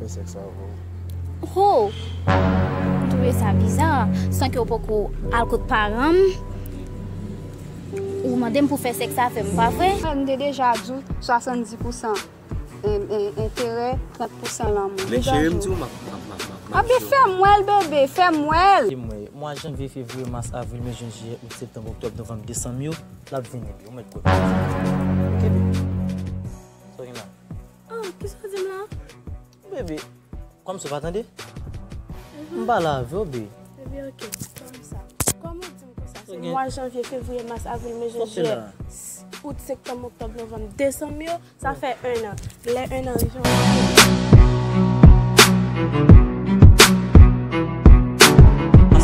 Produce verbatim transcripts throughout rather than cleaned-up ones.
Fè sèks avè w. Ho! M twouve sa biza, san ke w poko al kot paran m, ou mande m pou fè sèks avè m, pa vre? M te deja di w swasanndis pousan en, en, enterè, trant pousan lanmou. Men cheri, m di w, m ap, m ap, m ap, m ap, m ap. Anben, fè m wè l, bebe, fè m wè l. Di m wè, mwa janvye, fevriye, mas, avril, me, jen, jiyè, out, septanm, oktòb, novanm, desanm yo, l ap vini, bebe. Ou mèt kwè. Kenbe. Sa w gen la? Oh, kisa w di m la? Bebe, kòmsi w pa tande? M pale avè w, bebe. Bebe, ok, kòmsa. Kòman w di m konsa? Se mwa janvye, fevriye, mas, avril, me, jen, jiyè, out, septanm, oktòb, novanm, desanm yo, sa fè en an. Lè en an rive, w ap vini.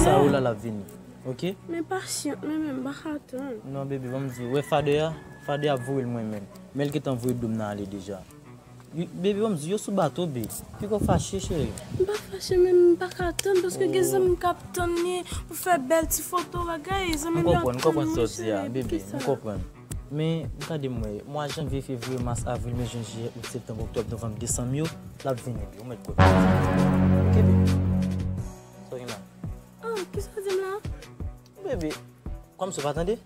Sa ou la, l ap vini. Ok? Men pasyant, men menm, m pa ka tann. Non, bebe, ban m di w, wè fade a? Fade a ap voye l mwen menm. Men l gentan voye dlo m nan ale deja. Yo, bebe, ban m di w, yo sou bato, bebe. Piko fache, cheri. M pa fache, men m pa ka tann, paske gen zanmi m k ap tann li pou fè bèl ti foto, bagay. Zanmi m yo ap tann li, cheri. M konprann, m konprann sa w di a, bebe, m konprann. Men, gade m wè, mwa janvye, fevriye, mas, avril, me, jen, jiyè, out, septanm, oktòb, novanm, desanm yo, l ap vini, bebe. Ou mèt kwè. Kenbe. Sa w gen la? Oh, kisa w di m la? Bebe, kòmsi w pa tande?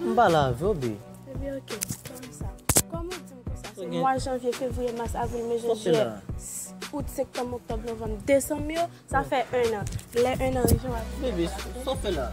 M pale avè w, bebe. Bebe, ok, kòmsa. Kòman w di m konsa? Se mwa janvye, fevriye, mas, avril, me, jen, jiyè, out, septanm, oktòb, novanm, desanm yo, sa fè en an. Lè en an rive, w ap vini. Bebe, sa w fè la?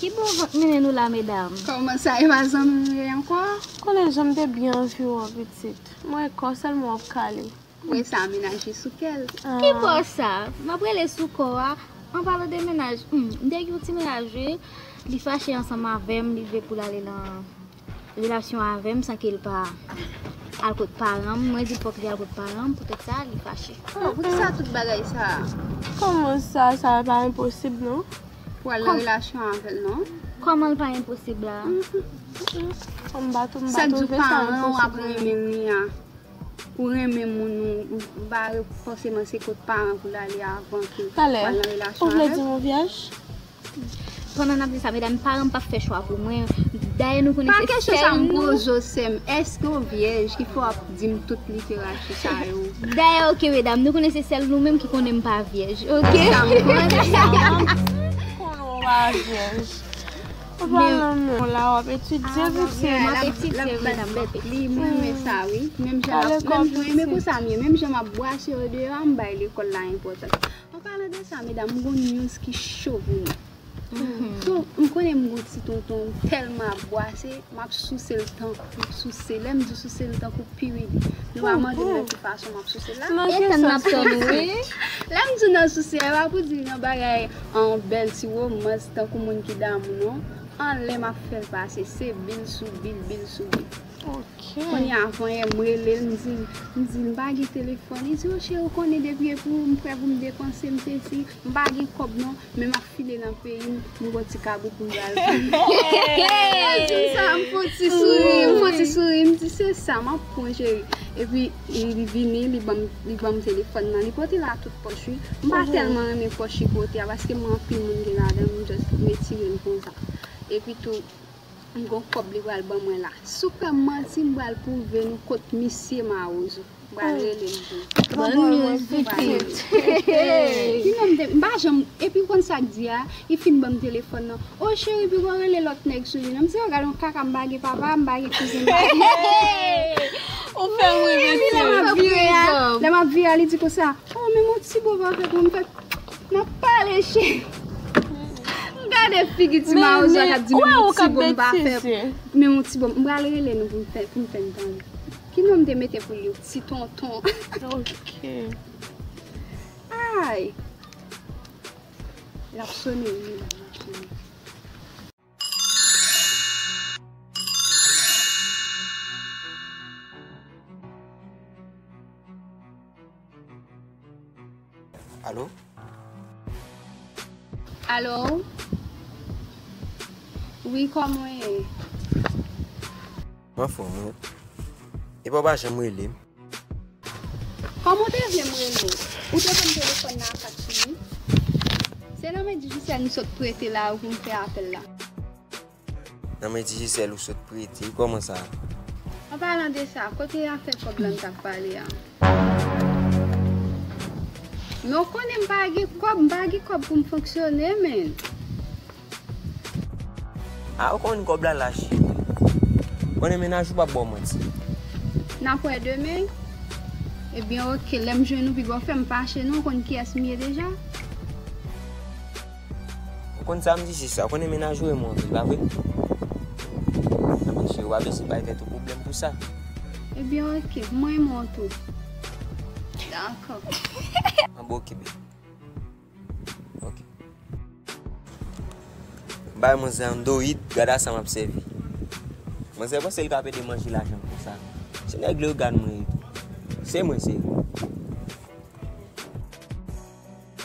Ki bò vant mennen nou la, medam? Kòman sa, e pa zanmi m ye ankò? Konnen jan m te byen anvi w an, pitit. Mwen wè kò sèlman w ap kale. Mwen sa amenaje sou kè l. Ki bò sa? M ap rele sou kò a. An palan de mennaj, hmm, m te gen yon ti mennaj, wi. Li fache ansanm avè m, li vle pou l ale nan relasyon avè m san ke l pa al kot paran m. Mwen di l fòk li al kot paran m, poutèt sa, li fache. Oh, poukisa tout bagay sa? Kòman sa, sa pa enposib, non? Pou al nan relasyon avè l, non? Kòman l pa enposib la? Sa k di w paran w ap renmen li a? Ou renmen moun ou, ou pa fòseman se kot paran pou l ale avan ke w al nan relasyon avè l. Talè, ou vle di m ou vyèj? Pandan n ap di sa, medam, paran m p ap fè chwa pou mwen. Dayè, nou konnen se sèl nou. Pa kesyon sa m poze w, sè m. Èske w vyèj ki fè w ap di m tout literati sa yo? Dayè, oke, medam, nou konnen se sèl nou menm ki konnen m pa vyèj, oke? Sa m konnen. Konnen w pa vyèj. Ou pa nan men w la, w ap etidye, pitit. M ap etidye, wi, m ap etidye. Li, mwen renmen sa, wi. Menm jan m ap, menm jan, renmen konsa m ye. Menm jan m ap bwase yo deyò a, m bay lekòl la enpòtans. An palan de sa, medam, m gon news ki cho pou nou. So, m konnen m gon ti tonton, m tèlman ap bwase, m ap souse l tankou, m ap souse. Lè m di souse l tankou piwili. Nou pa mande m nan ki fason m ap souse l la. E tann m ap tann ou, wi. Lè m di nan souse, e pa pou di nan bagay, an bèl ti womans tankou moun ki damou, non. Anlè m ap fè l pase, se bil sou bil, bil sou bil. Kounye a, avanyè m rele l, m di l, m di l, m pa gen telefòn. Li di, o cheri, ou konnen depi e pou ou, m prè pou m depanse, m sesi, m pa gen kòb non, men m ap file nan peyi m, m gon ti kabrit pou m pral vann. Lè l di m sa, m fè yon ti souri, m fè yon ti souri, m di, se sa, m ap pran cheri. Epi, li vini, li ban m, li ban m telefòn nan, li pote l a tout pòch, wi. M pa tèlman renmen pòch li pote a, paske m wè anpil moun gen ladan l, m just retire l konsa. Epi tou, m gon kòb li pral ban mwen la. Si w kwè m manti, m pral pwouve nou kot misye mawozo. M pral rele l tou. Bòn news, pitit. Ki non m te, m pa janm, epi w konn sa k di a, li fin ban m telefòn nan. O cheri, piko rele lòt nèg sou li non. M di, o gade yon kaka, m pa gen papa, m pa gen kouzen, m pa gen. Ou fè m reve. Epi lè m ap vire a, lè m ap vire a, li di konsa, o, men mon ti bo pa fè pou m fè. N ap pale, cheri. M gade figi ti mawozo a k ap di, men yon ti bon m pa fè. Men yon ti bon, m pral rele nou pou m fè, pou m fè n tande. Ki non m te mete pou li? Ti tonton. Ok. Ay. L ap sone, wi, la, l ap sone. Alo? Alo? Wi, kòman w ye? M anfòm, wi. Epa w pa janm rele m? Kòman w te vle m rele w? Ou te ban m telefòn nan ak kat sou li? Se nan men Digicel m sot prete la pou m fè apèl la. Nan men Digicel ou sot prete, kòman sa? An palan de sa, kote afè kòb la n t ap pale a? Men w konnen m pa gen kòb, m pa gen kòb pou m fonksyone, men. A, ou konn kòb la lach. Konnen mennaj ou p ap ba w manti. N ap wè demen. Ebyen, oke, lè m jwenn ou, piga w fè m fache, non, ou konn kiyès m ye deja. Ou konn sa m di, se sa. Ou konnen mennaj ou renmen w anpil, pa vre? Anben, cheri, w ap eseye bay tèt ou pwoblèm pou sa. Ebyen, oke, mwen renmen w tou. Dakò. Anben, oke, baby. Ok. Bay manzè andoyid, gad a sa m ap sèvi. Manzè panse l ka pede manje lajan konsa. Se nèg legal mwen ye tou. Se mwen, se.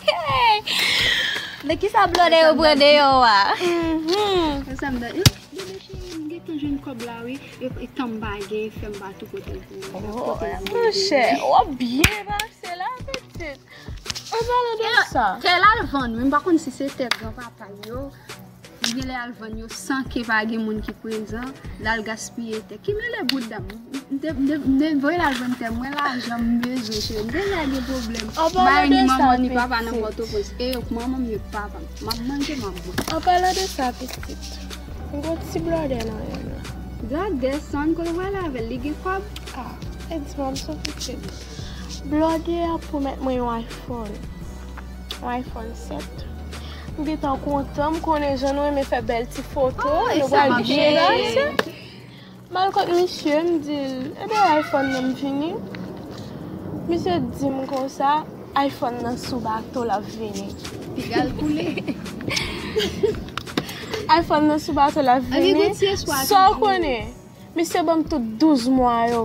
Hey! Men kisa blòdè yo pran deyò a? Mhm. Sa m dan, eh, bebe cheri, m gentan jwenn kòb la, wi. E, e tan m pa gen, fè m pa tou kote l pou mwen. Oh, monchè, w ap byen pase la, pitit. An palan de sa. Tè l al vann, wi, m pa konn si se tè granpapa l yo. Li genlè al vann yo san ke pa gen moun ki prezan. L al gaspiye tè. Ki mele bout dam. M te, m te, m te voye l al vann tè. Mwen lajan m bezwen, cheri. M te lage pwoblèm. An palan de sa, manman ni papa nan Pòtoprens. E yo k manman m, yo k papa m. M ap manje, m ap bwè. An palan de sa, pitit. M gon ti blòdè nan men m la. Blòdè, san kote w prale avè l? Li gen kòb? Ah, e di m ap sou pitit. Blòdè a pwomèt mwen yon iPhone. Yon iPhone sèt. M gentan kontan, m konnen jan nou renmen fè bèl ti foto, nou pral byen danse. M al kot misye, m di l, ede iPhone nan m vini. Misye di m konsa, iPhone nan sou bato l ap vini. Piga l koule. iPhone nan sou bato l ap vini. Sa w konnen? Misye ban m tout douz mwa yo.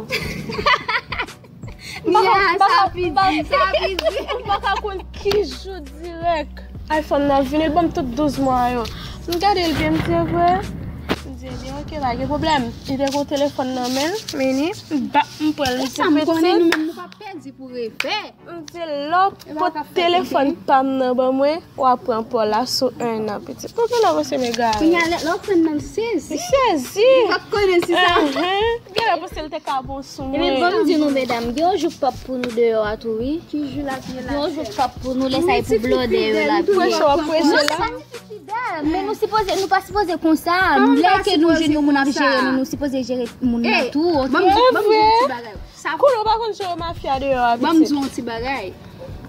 M pa ka, m pa ka, m pa, m pa ka konn ki jou dirèk iPhone nan vini, l ban m tout douz mwa yo. M gade l byen, m di, e vre? M di, ebyen, oke, pa gen pwoblèm. Li te gon telefòn nan men l, meni, m ba, m pran l, m di, pitit. E sa m konnen, nou menm, nou pa pèdi pou revè. M di, lè w pot telefòn pa m nan ban mwen, w a pran pa w la sou en an, pitit. Ou genlè panse m egare. Kounye a, lè, lè w pran nan, m sezi. M sezi. M pa t konnen si sa. Genlè panse l te ka bon sou mwen. Epi ban m di nou, medam, gen yon jou k p ap pou nou deyò a tou, wi. Ki jou l ap ye la? Gen yon jou k p ap pou nou, lè sa e pou blòdè yo l ap ye. Preche w ap preche la. Fidèl, men nou sipoze, nou pa sipoze konsa. Lè ke nou jwenn yon moun ap jere nou, nou sipoze jere moun nan tou, oke? Ban m di, ban m di yon ti bagay. Kounye a w pa konn jere mafya deyò a, pitit. Ban m di yon ti bagay.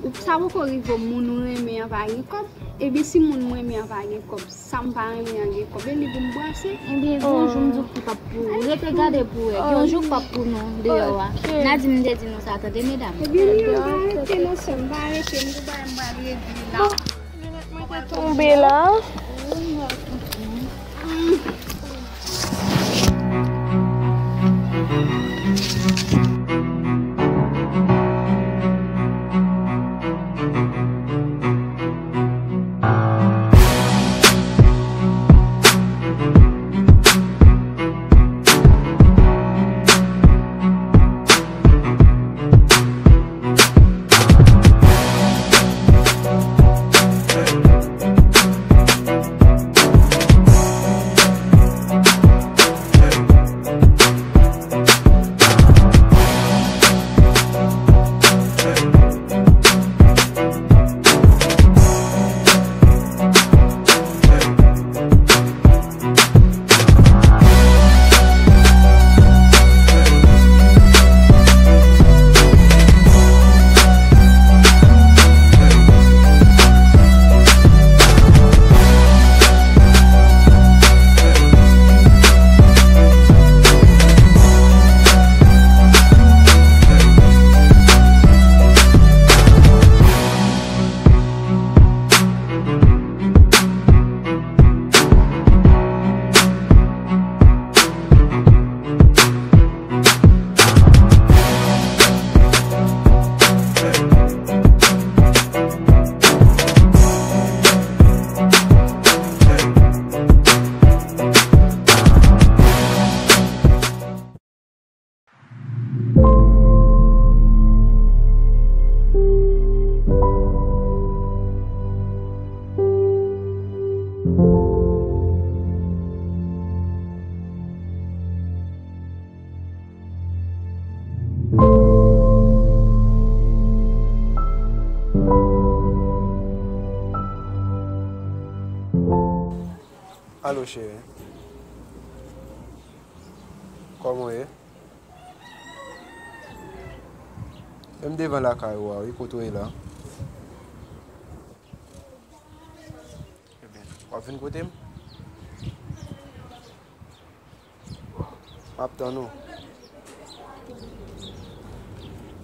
Ou sa poko rive w, moun ou renmen an pa gen kòb. Ebyen, si moun m renmen an pa gen kòb, sa m pa renmen an gen kòb, e li pou m brase. Ebyen, gen yon jou m di w ki p ap pou ou. Rete gade pou w wè. Gen yon jou k p ap pou nou deyò a. N a di m te di nou sa, tande, medam. Ebyen, li an pa rete non, sè m, pa rete, m tou bay m pral regle la. Mwen te tonbe la. Alo, cheri. Kòman w ye? E m devan lakay ou a, wi, kote w ye la? Ebyen, w ap vin kote m? M ap tann ou.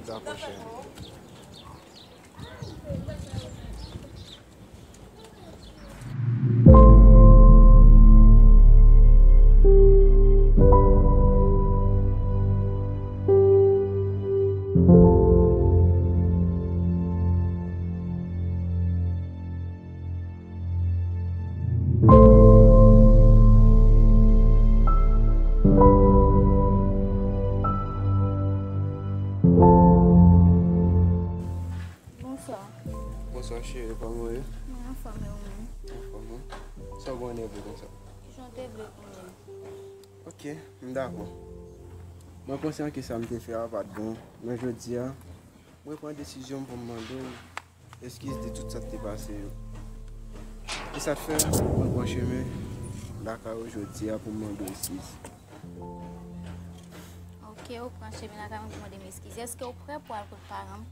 Dakò, cheri. Bonswa. Bonswa, cheri, kòman w ye? Mwen anfòm, e ou menm? Anfòm, wi. Sa w gen w nève konsa? Jan w te vle konnen. Ok, m dakò. Mwen konsyan ke sa m te fè a pa t bon, men jodi a, mwen pran desizyon m pou m mande w eskiz de tout sa k te pase yo. E sa k fè mwen pran chemen lakay ou jodi a pou m mande w eskiz. Ok, ou pran chemen lakay mwen pou mande m eskiz. Èske ou prè pou al kot paran m?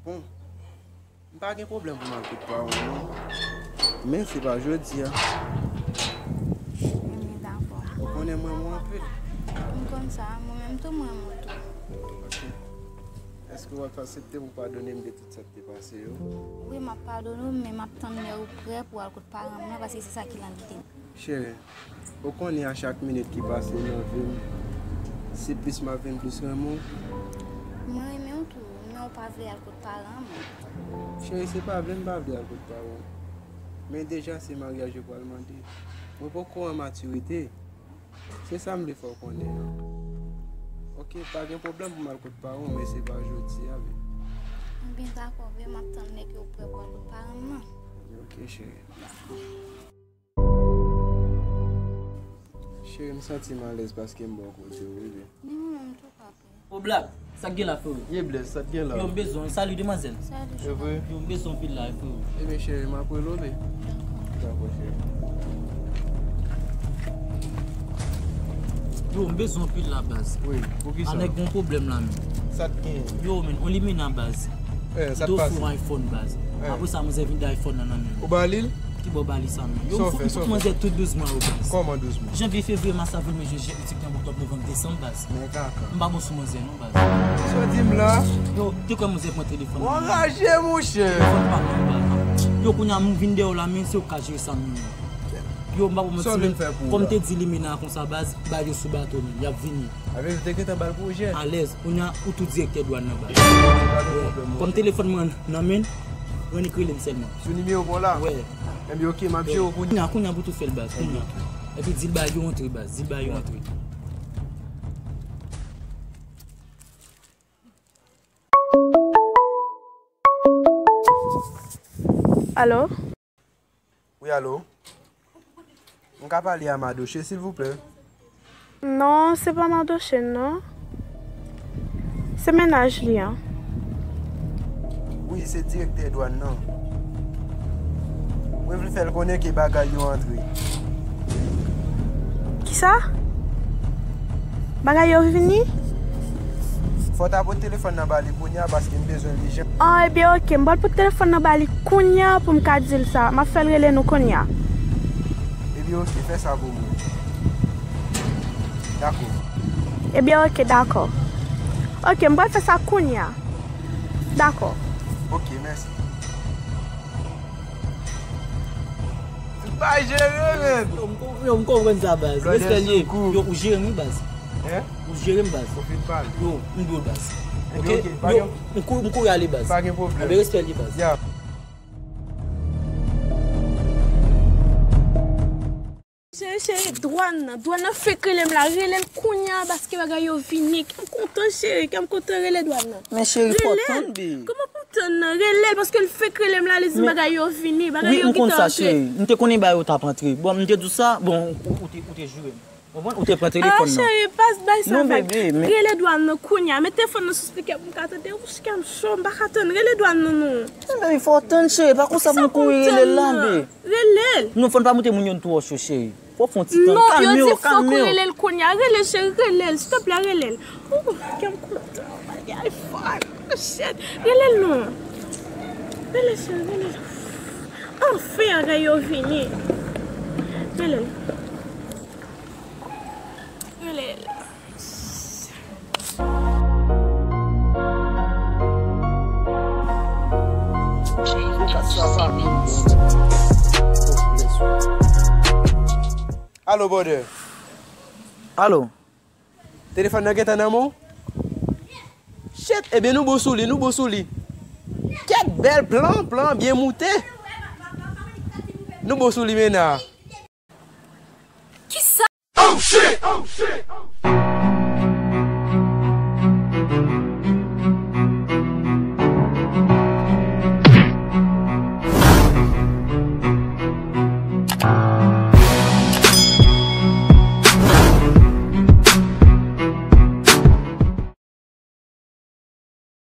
Bon, m pa gen pwoblèm pou m al kot paran w non. Men se pa jodi a. Ebyen, dakò. Ou konnen m renmen w anpil. M konn sa, mwen menm tou m renmen w tou. Ok. Èske w ap aksepte pou w padone m de tout sa k te pase yo? Wi, m ap padone w, men m ap tann lè ou prè pou w al kot paran m nan, paske se sa ki nan lide m. Cheri, ou konnen a chak minit ki pase nan vi m, se plis m ap vin plis renmen w. Mwen renmen w tou, men ou pa vle al kot paran mwen. Cheri, se pa vle m pa vle al kot paran w. Men deja se maryaj yo pral mande. Mwen poko an matirite. Se sa m vle fè w konnen an. Ok, pa gen pwoblèm pou m al kot paran w, men se pa jodi a, baby. Ebyen, dakò, baby, m ap tann lè ke ou prè pou al kot paran m nan. Ok, cheri. Cheri, m santi m alèz paske m bò kote w, wi, baby. Ni mwen menm tou, papi. O Black, sa k gen la, freo? Ye Blaze, sa k gen la? Yo, m bezwen w. Salut, demwazèl. Salut, Chouba. E vre? Yo, m bezwen w anpil la, freo. Ebyen, cheri, m ap rele w, baby. Dakò, cheri. Yo, m bezwen w anpil la, baz. Wi, poukisa? A nèg gon pwoblèm la, men. Sa k gen? Yo, men, on limena, baz. Eh, sa k pase? Dosye yon iPhone, baz. Eh. Apre sa, manzè vin de iPhone nan nan men m. Ou ba li l? Ki bò ba li sa menm? Yo, m fout manzè tout douz mwa yo, baz. Kòman douz mwa? Janvye, fevriye, mas, avril, me, jen, jiyè, out, septanm, oktòb, novanm, desanm, baz. Men kaka. M pa bon sou manzè, non, baz. Sa w di m la? Yo, te kwè manzè pran telefòn nan. Ou anraje, monchè. Telefòn pa m, non, baz. Yo, kounye a, m vin dèyè w la, men se ou k ka jere sa menm, non. Yo, m pa bon manti, men kòm te di limena konsa, baz, ba yo sou bato, men y ap vini. Avèk ou te gentan ba l pwojè. Alèz, kounye a, ou tou direktè dwàn nan, baz. Pa gen pwoblèm, monchè. Kòm telefòn mwen nan men l, annik rele m sèlman. Sou nimewo pa w la? Wè. Enben, oke, m ap jere w kounye a. Kounye a, kounye a pou tou fè l, baz, kounye a. Enben, oke. Epi di l ba yo antre, baz, di l ba yo antre. Alo? Wi, alo? M ka pale a Madoche, silvouplè? Non, se pa Madoche, non. Se mennaj li an. Wi, se direktè dwàn nan. Mwen vle fè l konnen ke bagay yo antre. Kisa? Bagay yo vini? Fò w ta pote telefòn nan ba li kounye a, paske m bezwen l ijan. Ah, ebyen, oke, m pral pote telefòn nan ba li kounye a pou m ka di l sa. M ap fè l rele nou kounye a. Ebyen, oke, fè sa pou mwen. Dakò. Ebyen, oke, dakò. Oke, m pral fè sa kounye a. Dakò. Oke, mèsi. Tout pa jere, men. Yo, m ko-, yo, m konprann sa, baz. Respè l ye. Yo, ou jere m, wi, baz. Hein? Ou jere m, baz. Ou fin pale. Yo, m dwe, baz. Ebyen, oke, pa gen. Yo, m kou-, m kouri ale, baz. Pa gen pwoblèm. Enben, respè l ye, baz. Ya. Cheri, cheri, dwàn nan. Dwàn nan fèk rele m la. Rele l kounye a paske bagay yo vini. Kè m kontan, cheri. Kè m kontan, rele dwàn nan. Men cheri, fò tann, babe. Kòman pou tann nan? Rele l paske l fèk rele m la. Li di m bagay yo vini. Bagay yo gentan antre. Wi, m konn sa, cheri. M te konnen bagay yo t ap antre. Bon, m te di w sa. Bon, ou, ou te, ou te jire m. Konprann? Ou te pran telefòn nan. Ah, cheri, pa bay sa vag. Non, baby, men rele dwàn nan kounye a. Met telefòn nan sou spikè pou m ka tande. Wouch, kè m cho. M pa ka tann. Rele dwàn nan, non. Men baby, fò w tann, cheri. Pa konsa pou m kouri rele l la, baby. Rele l. Non, fò n pa montre moun yo n twò cho, cheri. Fò w fè yon ti tan. Kalme w, kalme w. Non, yo di fòk ou rele l kounye a. Rele l, cheri, rele l. Silteplè, rele l. Ooh, kè m kontan. Bagay fò. Oh, shit. Rele l, non. Rele l, cheri, rele l. Anfen, bagay yo vini. Rele l. Rele l. Alo, brother. Alo. Telefòn nan gentan nan men w? Shit, ebyen nou bon sou li, nou bon sou li. Kèt bèl plan, plan byen moute. Nou bon sou li, men nan. Kisa? Oh shit! Oh shit!